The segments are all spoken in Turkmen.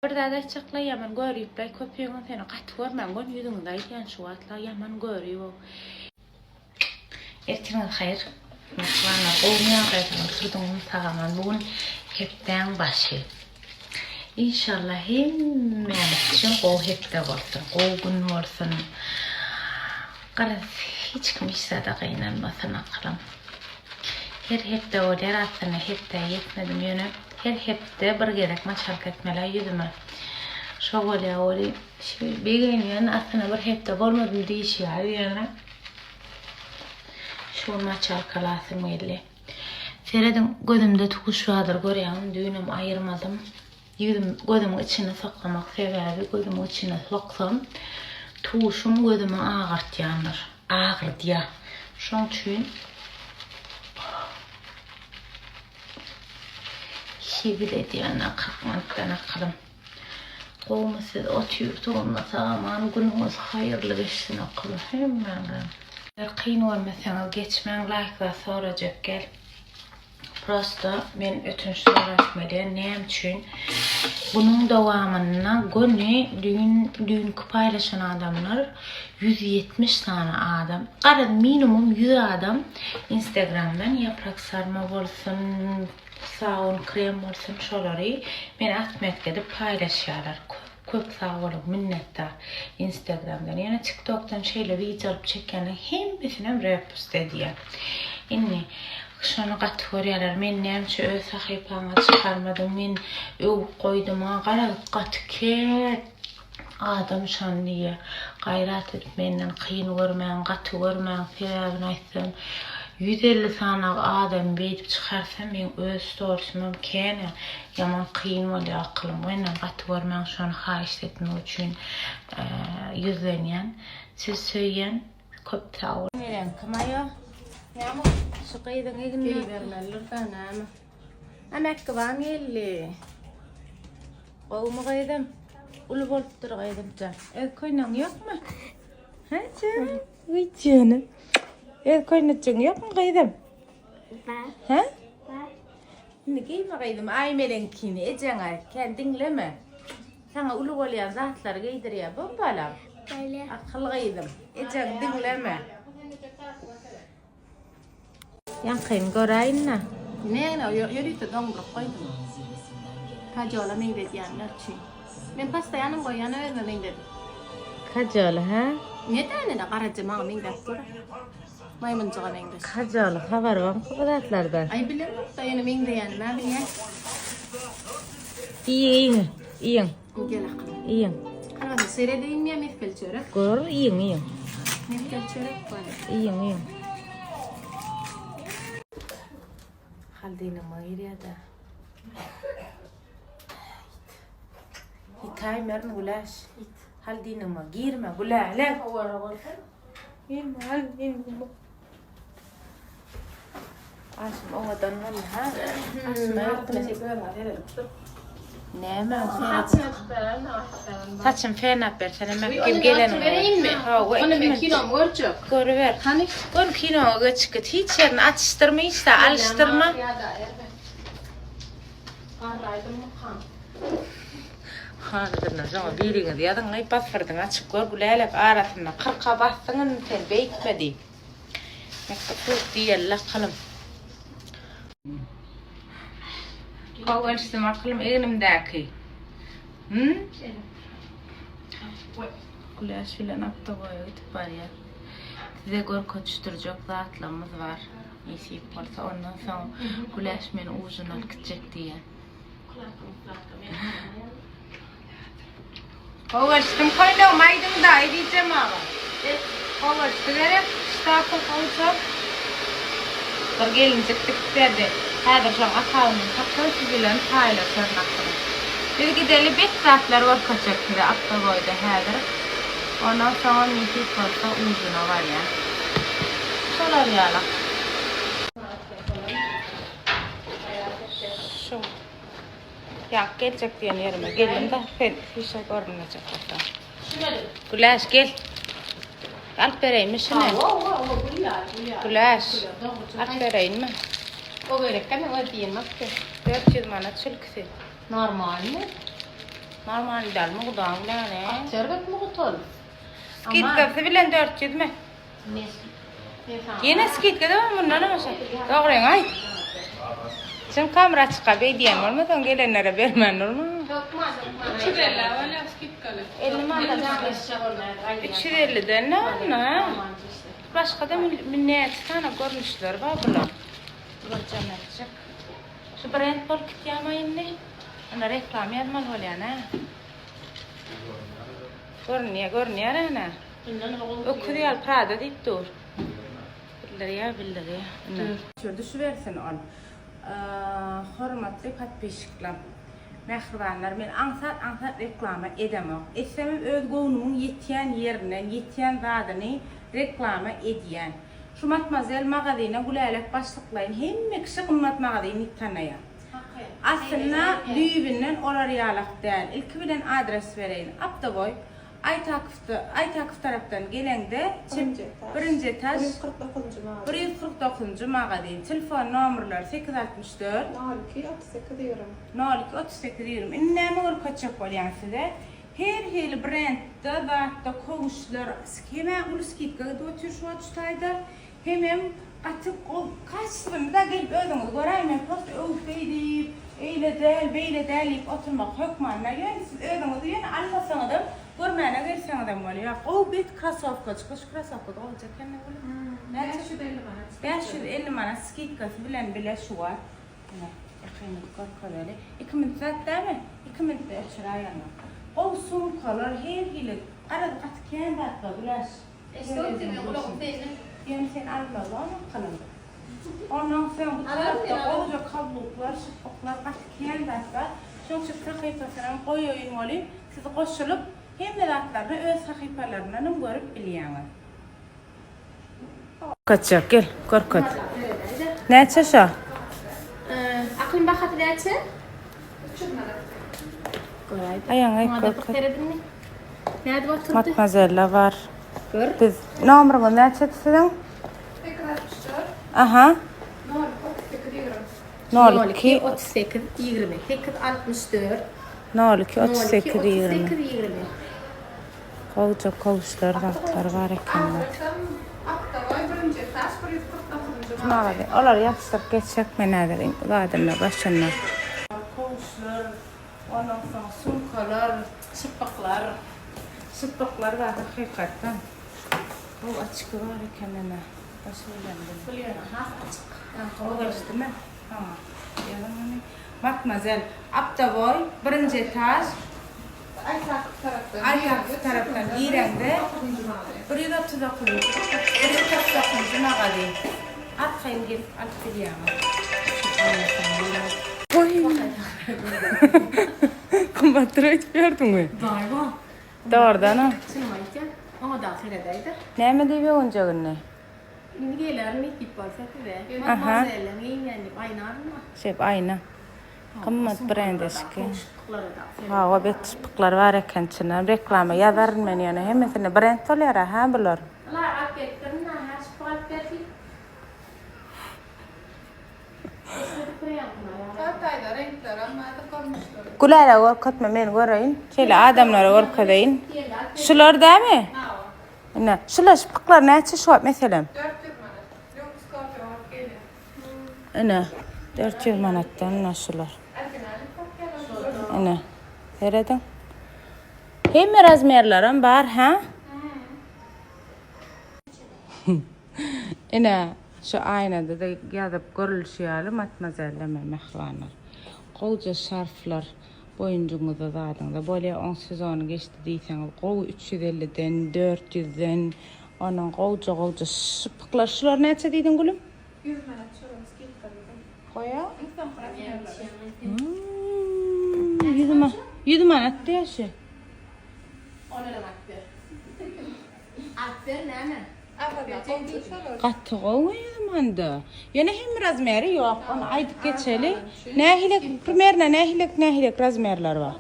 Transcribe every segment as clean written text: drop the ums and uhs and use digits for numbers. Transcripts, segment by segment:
Bir zat aýtjakla ýaman göripler köpüňiz seni gaty görmäň göni ýüzüňize aýdýan şu wagtla ýaman görip. Ertiriňiz haýyr Mähribanlar gowumy ýagdaýlaryňyz turduňyzmy sag-aman bu gün hepdäň başy Inşallah hemmämiz üçin gowy hepde bolsun gowy gün bolsun garaz hiç kim hiç zada gynanmasyn akylym her hepde bolýar aslynda hepdä ýetmedim ýöne Her hepde bir gezek maçalka etmeli ýüzüme. Şo bolýa weli şi begenýän aslynda bir hepde bolmadym diýişi ýaly ýöne şu gün maçalkalasym geldi. Serediň gözümde tuguş bardyr görýäňmi düýnem aýyrmadym. Ýüzüm gözümiň içine sokamak sebäbi gözümiň içine soksam tuşum gözümi agyrtýandyr. Agyrdýa. Şoň üçin Hezil edýän-ä 40 manatdan akylym. Gowumy siz otyrsyňyzmy sag-aman günüňiz haýyrly geçsin akylym hemmäňiziň. Eger kyn görmeseňiz geçmäň laýk zat sorajak gel. Prosta men ötünç soraşmaly näme üçin günüň dowamynda göni düýn düýnki paýlaşan adamlar 170 sany adam garaz minimum 100 adam instagramdan ýaprak sarma bolsun Sabun krem bolsun şolary meni atmetka edip paýlaşýarlar köp köp sag boluň minnetdar instagramdan ýöne tiktokdan şeýle wideo alyp çekýänleň hemmesinem repost edýär indi şony gaty görýärler meni näme üçin öz sahypaňa çykarmadyň men öwüp goýdum-a garaz gaty kän Adam şony diýýär. Gaýrat edip menden kyn görmäň, gaty görmäň, sebäbini aýtsam, 150 sany adamy beýdip çykarsa meň öz storisimem kän-ä, ýaman kyn bolýar akylym. Menden gaty görmäň, şony haýyşt etmek üçin ýüzlenýän. Sizi söýýän. Köp sag boluň. Nereňki maýa? Näme? Şu gyzyň egnindäki. Geýibermelidir-dä näme? A Mähriban geldi. Gowumy gyzym? Uly bolupdyr gyzymjan. Öz köýnegiň ýokmy? Hä jan? Wiý janym. Öz köýnejigiň ýokmy gyzym? Bar. Hä? Bar. Indi geýme gyzym, Aýmeleňkini ejeňe kän diňleme. Saňa uly bolýan zatlary geýdirýär bu balam. Böyle. Akyl gyzym, ejeňi diňleme. Ýaňkyny göräýin-dä. Näme, ýörite doňduryp goýdum. Kajola meňzedýänler üçin. Men postoýanam goýýan özüme meňzedip. Kajola, hä? Nädänede garaja maňa meňzäp dur. Maýmynjyga meňzeş. Kajola habary barmy bu zatlardan? Aý bilemok-da, ýöne meňzeýänimi-ä bilýän. Iýiň, iýiň. Gel akylym. Iýiň. Arada seredeýin ýa mesgel çörek? Gör, iýiň, iýiň. Mesgel çörek bar. Iýiň, iýiň. Haldynyma girýär-de. Ýitaýmaryn Güläş. Haldynyma girme Gülälek. Owara bolsa. Girme haldynyma. Aşym owadan boldy ha. Aşyma Näme? Saçym fenap bersene mekgem geleniň. Bereýinmi? Hawa. Ony men kinomy görjek. Görüber. Hany? Gör kinoga geçip git. Hiç ýerini açyşdyrma, hiç zat alyşdyrma. Garraýdymmykam? Hazyrdan soň biriňiz ýazyň, pasportyňy açyp gör, Gülälek arasynda kyrka basdyň indi sen beýtme diýip. Mekge puk diýeli akylym. Gowy ölçdüm akylym egnimdäki. Hü? Güläş bilen awtoboýa gidip barýar. Size görkezişdirjek zatlarymyz bar. Nesip bolsa ondan soň Güläş meni ujuna alyp gitjek diýýär. Gowaşdym köýnegimi aýdyň daýy diýjem aga. Gowaşdy gerek. Ştapyň gowja. Bir gelinjik dikip berdi. Häzir şoň akawunyny tapsam siz bilen paýlaşaryn akyly. Biz gideli bet zatlar görkezjek size awtoboýda häzir. Ondan soňam nesip bolsa ujuna barýan. Şolar ýalak. Şu. Ýa geljek diýen ýerime geldim-de, sen fişe görünmejek bolsaň. Güläş gel. Alyp bereýinmi şuny? Güläş. Alyp bereýinmi? O gerekkä men öz diýenimi alyp ber. 400 manat çülküsi. Normalny. Normalny däl mugdaň bilen. Gaty erbet mugt ol. Skidkasy bilen 400 mi? Ýene skidka da mundan hem aşak. Dogryňy aýt. Çyn kamera açyk beý diýen bolmasaň gelenlere bermän durma. Hökman hökman. 350 bolýar skidkaly. 50 manat. 350-den ne onda? Başga-da näçe sany görnüşleri bar bular. Bular jemletjek. Şu brend bolup gitýärmi indi? Onda reklama ýazmaly bolýan hä? Görünýär, görünýär ana. Öküz ýaly Prada diýip dur. Bildirýär, bildirýär. Ine. Şu düşübersin ol. Hormatly podpisçikler. Mähribanlar, men aňsat-aňsat reklama edemok. Etsemem öz göwnümiň ýetýän ýerinden, ýetýän zadyny reklama edýän. Şu Matmazel magazyna Gülälek başlyklaýyn hemme kişi gymmat magazyn diýip tanaýar. Aslynda düýbünden olar ýalak däl. Ilki bilen adres bereýin. Aptoboý, Aýtakowda, Aýtakow tarapdan geleňde çep birinji etaž, 149-njy magazyn. Telefon nomerleri 864. 02 38 20. 02 38 20. Indi näme görkezjek bolýan size? Her hili brendde zatda köwüşler hemä uly skidka gidip otyr şu wagt şu taýda. Hemem gaty gowy kaçstwony da gelip özüňiz göräýiň men prosta öwüp beý diýip eýle däl beýle däl diýip oturmak hökmanda ýöne siz özüňiz ýöne almasaňyzam görmäne gelseňizem bolýar gowy bet krasowkajyk şu krasowka gowja ekeni gülüm näçe 550 manat 550 manat skidkasy bilen bile şu wagt Ine, ýakynda görkezeli. Iki minut zat dämi? Iki minutda öçüräýen. Gowy sumkalar, her hili, garaz gaty kän zatlar Güläş. Ýöne sen almaly ony akylym. Ondan soň bu tarapda gowja kabluklar, şypbyklar gaty kän zat bar. Şoň üçin sahypasynam goýaýyn welin, siz goşulyp hemme zatlaryny öz sahypalaryndanam görüp bilýäňiz. Görkezjek gel görkez. Näçe şo? Aklym bahasy näçe? 300 manat. Göräýdik. Aýaňy görkez. Nädip oturdy? Matmazella bar. Gör. Biz nomeriňiz näçe siziň? 864 Aha. 0 38 20. 02 38 20 8 64 02 38 20. 38 20. Gowja kowuşlar zatlar bar ekenler. Aktawaý birinji etaž 149-njy Magazin. Olary ýapyşdyryp geçjek men häzir zadynda başynda. Kowuşlar, ondan soň sumkalar, Şypbyklar. Şypbyklar bar hakykatdan. Gowy açyky bar eken ene. Başy bilen bil. Bu ýöne has açyk. Gowy gelişdimi? Saňa. Ýazyň ony. Matmazel, Aptowoý, birinji etaž. Aýtakow tarapdan. Aýtakow tarapdan gireňde 139 149-njy magazin. Arkaýyn gelip alyp bilýäňiz. Goý. Gymmatdyr öýdüp ýördüňmi? Baý-ba. Dogrudanam. Çynymy aýtýan. Oňa dagy seredäýdä. Näme diýip öwünjegini? Indi gelermi diýip bolsa size. Aha. Madmazelle geýinýän diýip aýnarmy? Şeýp aýna. Gymmat brend eşiki. Hawa bet şypbyklar bar eken çynam reklama ýazaryn men ýöne hemmesinde brend bolýara hä bular. Ula alyp gelipdirin da hä şypbyk alyp ber diýip. Taýda reňklerem bardy görnüşleri. Gülälä görkezme men göreýin. Şeýle adamlara görkezeýin. Şular dämi? Hawa. Ine şular şypbyklar näçe şu wagt meselem? 400 manat. Lüks kofe bolup gelýär. Ine 400 manatdan ine şular. Ine serediň. Hemme razmerlerem bar hä? Ine şu aýnada-da ýazyp görülişi ýaly matmazelle mähribanlar. Gowja şarflar boýunjyňyzda zadyňyzda bolýar. Oň sezony geçdi diýseňiz gowy 350-den, 400-den onuň gowja gowja şypyklar. Şular näçe diýdiň gülüm? 100 manat şolam skidka diýdim. Goýa. Iň soňky razmerleri. Hmm, 100 manat. 100 manat diýär şu. Ondan alyp ber. Alyp ber näme? Gaty gowy 100 manada. Ýöne hem razmeri ýok. Ony aýdyp geçeli. Nähili primerno nähili nähili razmerler bar?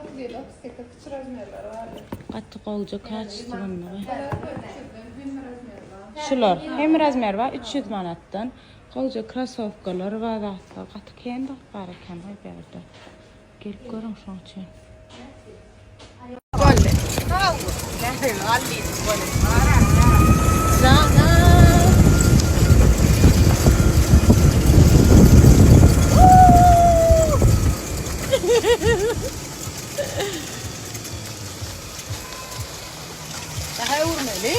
37, 38 kiçi razmerleri bar. Gaty gowja kaçestwonlygy. 300-den hem razmeri bar. Şular hem razmer bar 300 manatdan. Gowja krasowkalar bar zatlar. Gaty kän zat bar eken goý bärde. Gelip görüň şoň üçin. Boldy. Al diýdim, boldy. Jana. Daha öwürmeli.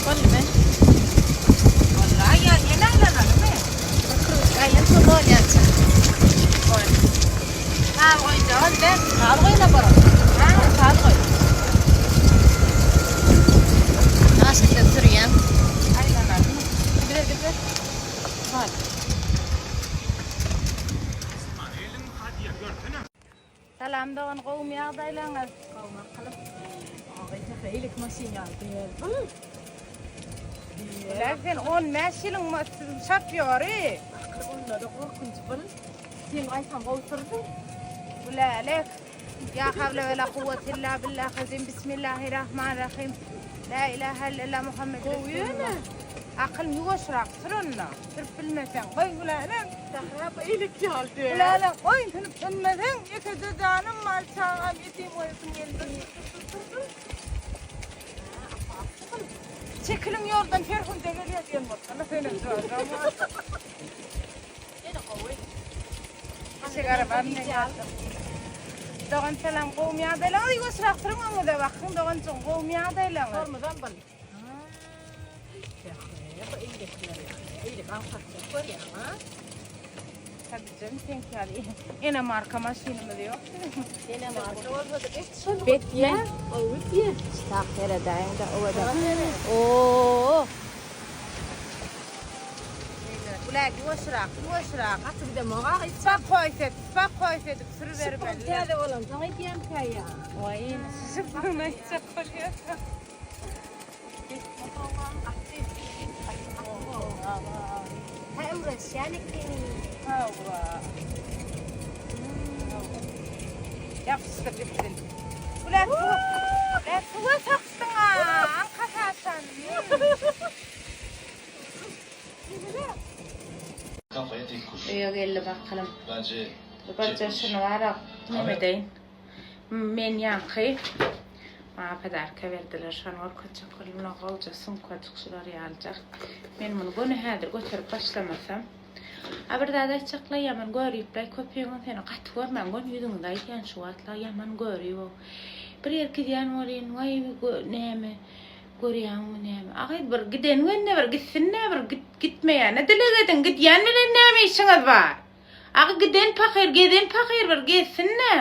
Boldumy? Vallahi ya ýene aýlanalymy? Bir kruj aýlan şo bolýança. Boldy. Saz goýjagaz ben. Saz goýla bolar. Ha, Saz goý. Aşyk sürýän. Aýlanalymy? Gidiber, gidiber. Bol. Salam dogan gowumy ýagdaýlaryňyz? Gowumak kylyp. Agay maşyn aldy. Ulan sen 15 ýylyň şofýory. Akyl onda da korkunç bul. Sen aýtsaň gowy sürdiň. Gülälek. Ya havle ve la kuvvete illa billah. Azim bismillahirrahmanirrahim. La ilahe illallah Muhammed Resulullah. Akyl ýuwaşrak sür onda. Sürüp bilmeseň goý Gülälek. Daha iyilik geldi. Gülälek goý sürüp bilmeseň ýekeje janym bar çagam ýetim goýasym geldi. Çekiliň ýoldan Ferhunde gelýär diýen bolsana senem joram. Ýene gowy. Eşek arabam men ýazdym. Dogan salam gowumy ýagdaýlaryňyz ýuwaşrak sürüň öňüňize bakyň doganjygym gowumy ýagdaýlaryňyz. Tormozam bil. Bu eýlekiler eýlek aňsatjak görýäň ha. Tabii seňki ýaly ene marka maşynymyz ýok. Ene marka bolsa-da bet şol. Bet ýa. Gowy diýe. Tak seredäýiň-de owadan. Oo. Ular ýuwaşrak, ýuwaşrak. Gaty gidemok aga. Spokojse, spokojse edip sürübermeli. Täze bolan soň edýän käýä. Waý, şypygyny aýtjak bolýar. Ha öwrenişýän ekeni. Hawa. Ýapyşdyr gitsin. Ular suwa, ular suwa sokduň a, aňka saçan. Kafaya tek kurşun. Öýe geldi bakalym. Bence Birje şuny bar neme edeýin. Men ýaňky maňa podarka berdiler. Şony görkezjek boldum. Muny gowja sumkajyk şular ýalyjak. Men muny göni häzir göterip başlamasam. A bir zat aýtjakla ýaman göripler köpüňiz seni gaty görmäň göni ýüzüňize aýdýan şu wagtlar ýaman görip bir ýer gidýän bolýan waý näme görýäňmi näme agy bir giden günde bir gitsin-dä bir gitmeýäne dileg ediň gidýän bilen näme işiňiz bar agy giden pahyr gezen pahyr bir gezsin-dä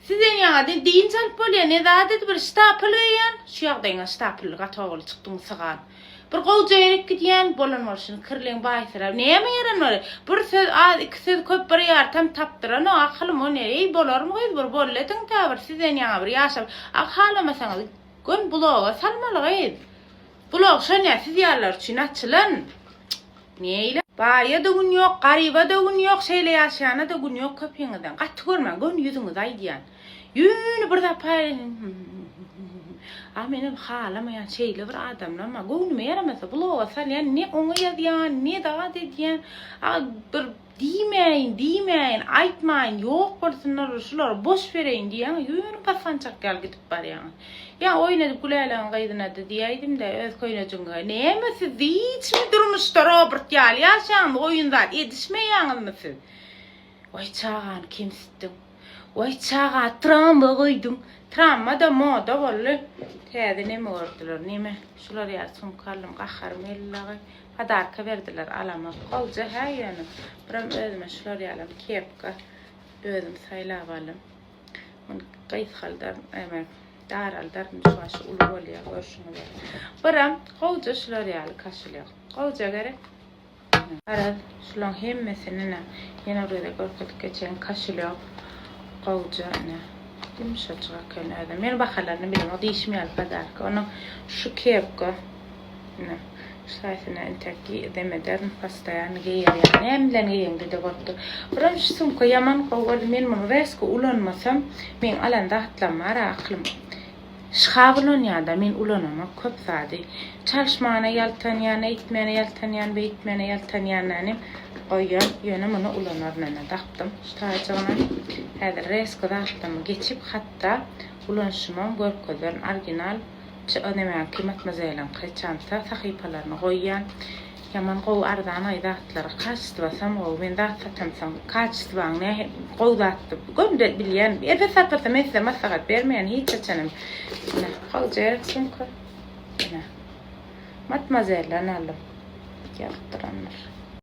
Sizden ýaňa ne dynç alyp bolýa ne zat edip bir ştapel geýýän şu ýagdaýyňa ştapelli gaty owaly çykdyň sygan bir gowja ýerik gidýän bolan bolşuny kirliň baýsyrap näme ýeren bolýa bir söz az iki söz köp bir ýartam tapdyranok akylym o ne eý bolarmy gyz bir boldy ediň tä bir sizden ýaňa bir ýaşap a halamasaňyz gön bloga salmaly gyz blog şonýa siz ýalylar üçin açylan Neýle? Baýa-da gün ýok, garyba-da gün ýok, şeýle ýaşaýana-da gün ýok köpüňizden. Gaty görmäň, göni ýüzüňize aýdýan. Ýöne bir zat A menem halamaýan şeýle bir adamlar bar. Göwnüme ýaramasa bloga salýan, ne oňa ýazýan, ne zat edýän. A bir Diýmäýin, diýmäýin, aýtmaýyn, ýok bolsunlar, şulary boş bereýin diýýäň, ýöne basgançak ýaly gidip barýaň. Ýa oýun edip Gülälegiň gyzyna-da diýäýdim-dä, öz köýnejigiňe, Näme siz hiçmi durmuşda Robert ýaly ýaşaýaňyzmy, oýun zat edişmeýäňizmi siz? Waý çagany kemsitdiň. Waý çaga tramwa goýduň. Tramwa-da moda boldy. Täze neme gördüler, neme? Şular ýaly sumka aldym, gaharym geldi dagy. Podarka berdiler alamak. Gowja hä ýöne. Biram özüme şular ýalam kepka özüm saýlap aldym. Muny gysgaldaryn, eme, daraldaryn şu başy uly bolýar görşüňiz ýaly. Biram gowja şular ýaly kaşulýok. Gowja gerek. Garaz, şulaň hemmesini ine ýene bir gezek görkezip geçeýin. Kaşulýok gowja ine. Ýumşajyk eken özem. Men bahalaryny bilemok. Diýşim ýaly podarka. Onuň şu kepka Ine, şu saýsyna entek demederin, postoýanny geýer ýaly. Näme bilen geýeňde-de bolupdyr. Biram şu sumka ýaman gowy boldy. Men muny resko ulanmasam, meň alan zatlarym bar-a aklym. Şyhap ulanýada men ulanamok köp zady. Çalyşmana ýaltanýan, eýtmäne ýaltanýan, beýtmäne ýaltanýan nänim goýýan. Ýöne muny ulanaryn ene dakdym şu taýjygyna. Häzir resko zatlarymy geçip hatda ulanyşymam görkezerin. Original nemäňki Matmazeliňki çanta sahypalaryny goýýan. Ýaman gowy arzan aý zatlary kaçestwasam gowy men zat satamsoň kaçestwaň nähi gowy zatdy gömde bilýän erbet zat bolsa men size maslahat bermeýän hiç haçanam ine gowja gerek sumka ine matmazelden aldym ýazyp durandyr.